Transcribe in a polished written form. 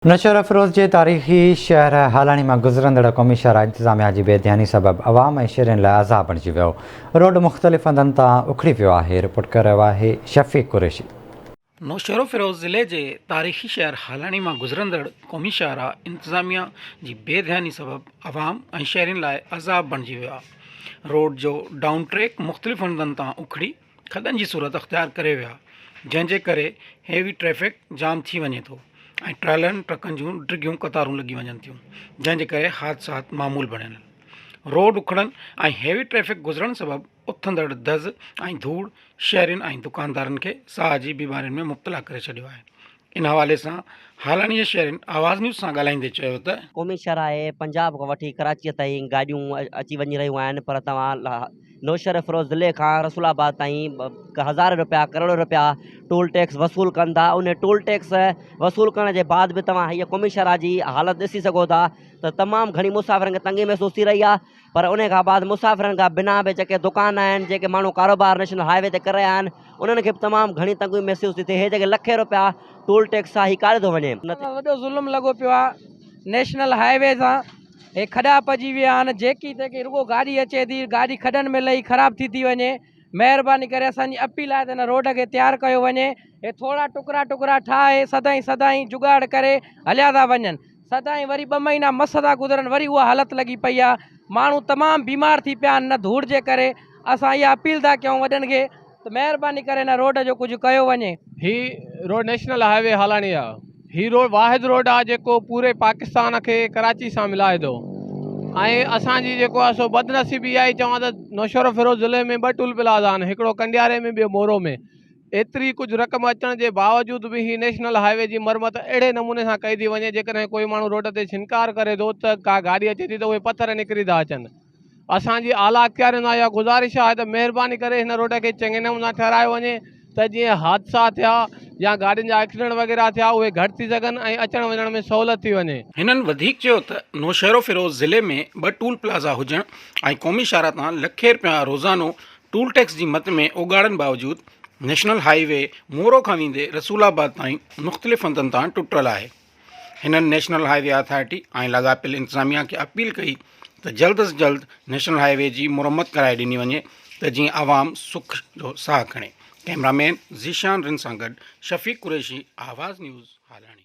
نوشهروفيروز جي تاريخي شهر هالاڻي مان گذرندڙ قومي شاهراهه انتظاميا جي بي ڌياني سبب عوام ۽ شهرين لاء عذاب بڻجي ويو، روڊ مختلف هنڌن تان اکڙي پيو آهي، رپورٽ ڪري رهيو آهي شفيق قريشي. نوشهروفيروز ضلعي جي تاريخي شهر هالاڻي مان گذرندڙ قومي شاهراهه انتظاميا جي بي ڌياني سبب عوام ۽ شهرين لاء عذاب بڻجي ويو آهي، روڊ جو ڊائون ٽريڪ مختلف هنڌن تان اکڙي کڏن جي صورت اختيار ڪري ويا جنهن جي ڪري هيوي ٽريفڪ جام ٿي وڃي ٿو ۽ ٽرالن ٽرڪن جون ڊگهيون قطارون لڳي وڃن ٿيون جنهن جي ڪري حادثات معمول بڻيل روڊ اکڙن ۽ هيوي ٽريفڪ گذرڻ سبب اٿندڙ دز ۽ ڌوڙ شهرين ۽ دڪاندارن کي ساهه جي بيمارين ۾ مبتلا ڪري ڇڏيو آهي ان حوالي سان هالاڻي جي شهرين آواز نيوز سان ڳالهائيندي چيو ته. قومي شاهراهه پنجاب کان وٺي ڪراچيء تائين گاڏيون اچي وڃي رهيون آهن پر توهان نوشهروفيروز ضلعي کان رسول آباد تائين هزارين رپيا ڪروڙين رپيا ٽول ٽيڪس وصول ڪن ٿا ان ٽول ٽيڪس وصول ڪرڻ جي بعد به توهان هيء قومي شاهراهه جي حالت ڏسي سگهو ٿا ته تمام گهڻي مسافرن کي تنگي محسوس ٿي رهي آهي پر انهي کان بعد مسافرن کان بنا به جيڪي دڪان آهن جيڪي ماڻهو ڪاروبار نيشنل هاء وي تي ڪري رهيا آهن انهن کي به تمام گهڻي تنگي محسوس ٿي ٿئي هي جيڪي لکين روپيا ٽول ٽيڪس آهي هي ڪاڏي ٿو وڃي. وڏو ظلم لڳو پيو آ نيشنل هاء وي سان هي کڏا پئجي ويا آهن جيڪي تيڪي رڳو گاڏي اچي ٿي گاڏي کڏن ۾ لهي خراب ٿي ٿي وڃي مهرباني ڪري اسان جي اپيل آهي ته هن روڊ کي تيار ڪيو وڃي هي ٿورا ٽڪرا ٽڪرا ٺاهي سدائين سدائين جگاڙ ڪري هليا ٿا وڃن سدائين وري ٻه مهينا مس ٿا گذرن وري اها حالت لڳي پئي آهي ماڻهو تمام بيمار ٿي پيا آهن هن ڌوڙ جي ڪري اسان اها اپيل ٿا ڪيون وڏن کي ته مهرباني ڪري هن روڊ جو ڪجهه ڪيو وڃي. هي روڊ نيشنل هاء وي هالاڻي آ هي روڊ واحد روڊ آ جيڪو پوري پاڪستان کي ڪراچي سان ملائي ٿو ۽ اسان جي جيڪو آ سو بدنصيبي آ چوان ته نوشهروفيروز ضلعي ۾ ٻه ٽول پلازا آهن هڪڙو ڪنڊياري ۾ ٻيو مورو ۾ ايتري ڪجهه رقم اچڻ جي باوجود به هي نيشنل هاء وي جي مرمت اهڙي نموني سان ڪئي ٿي وڃي جيڪڏهن ڪوئي ماڻهو روڊ تي ڇنڪار ڪري ٿو ته ڪا گاڏي اچي ٿي ته اهي پٿر نڪري ٿا اچن اسان جي اعليٰ اختيارين سان اها گذارش آهي ته مهرباني ڪري هن روڊ کي چڱي نموني سان ٺهرايو وڃي ته جيئن حادثا ٿيا يا گاڏين جا ايڪسيڊنٽ وغيره ٿيا اهي گهٽ ٿي سگهن ۽ اچڻ وڃڻ ۾ سهولت ٿي وڃي. هنن وڌيڪ چيو ته نوشهروفيروز ضلعي ۾ ٻه ٽول پلازا هجڻ ۽ قومي شاهراهه تان لکين رپيا روزانو ٽول ٽيڪس جي مد ۾ اوڳاڙن باوجود نيشنل هاء وي مورو کان ويندي رسول آباد تائين مختلف هنڌن تان ٽٽل آهي. هنن نيشنل هاء وي اٿارٽي ۽ لاڳاپيل انتظاميا کي اپيل ڪئي ته جلد از جلد نيشنل هاء وي جي مرمت ڪرائي ڏني وڃي ته جيئن عوام سک جو ساهه کڻي. ڪئميرا مين ذيشان رند سان گڏ شفيق قريشي، آواز نيوز، هالاڻي.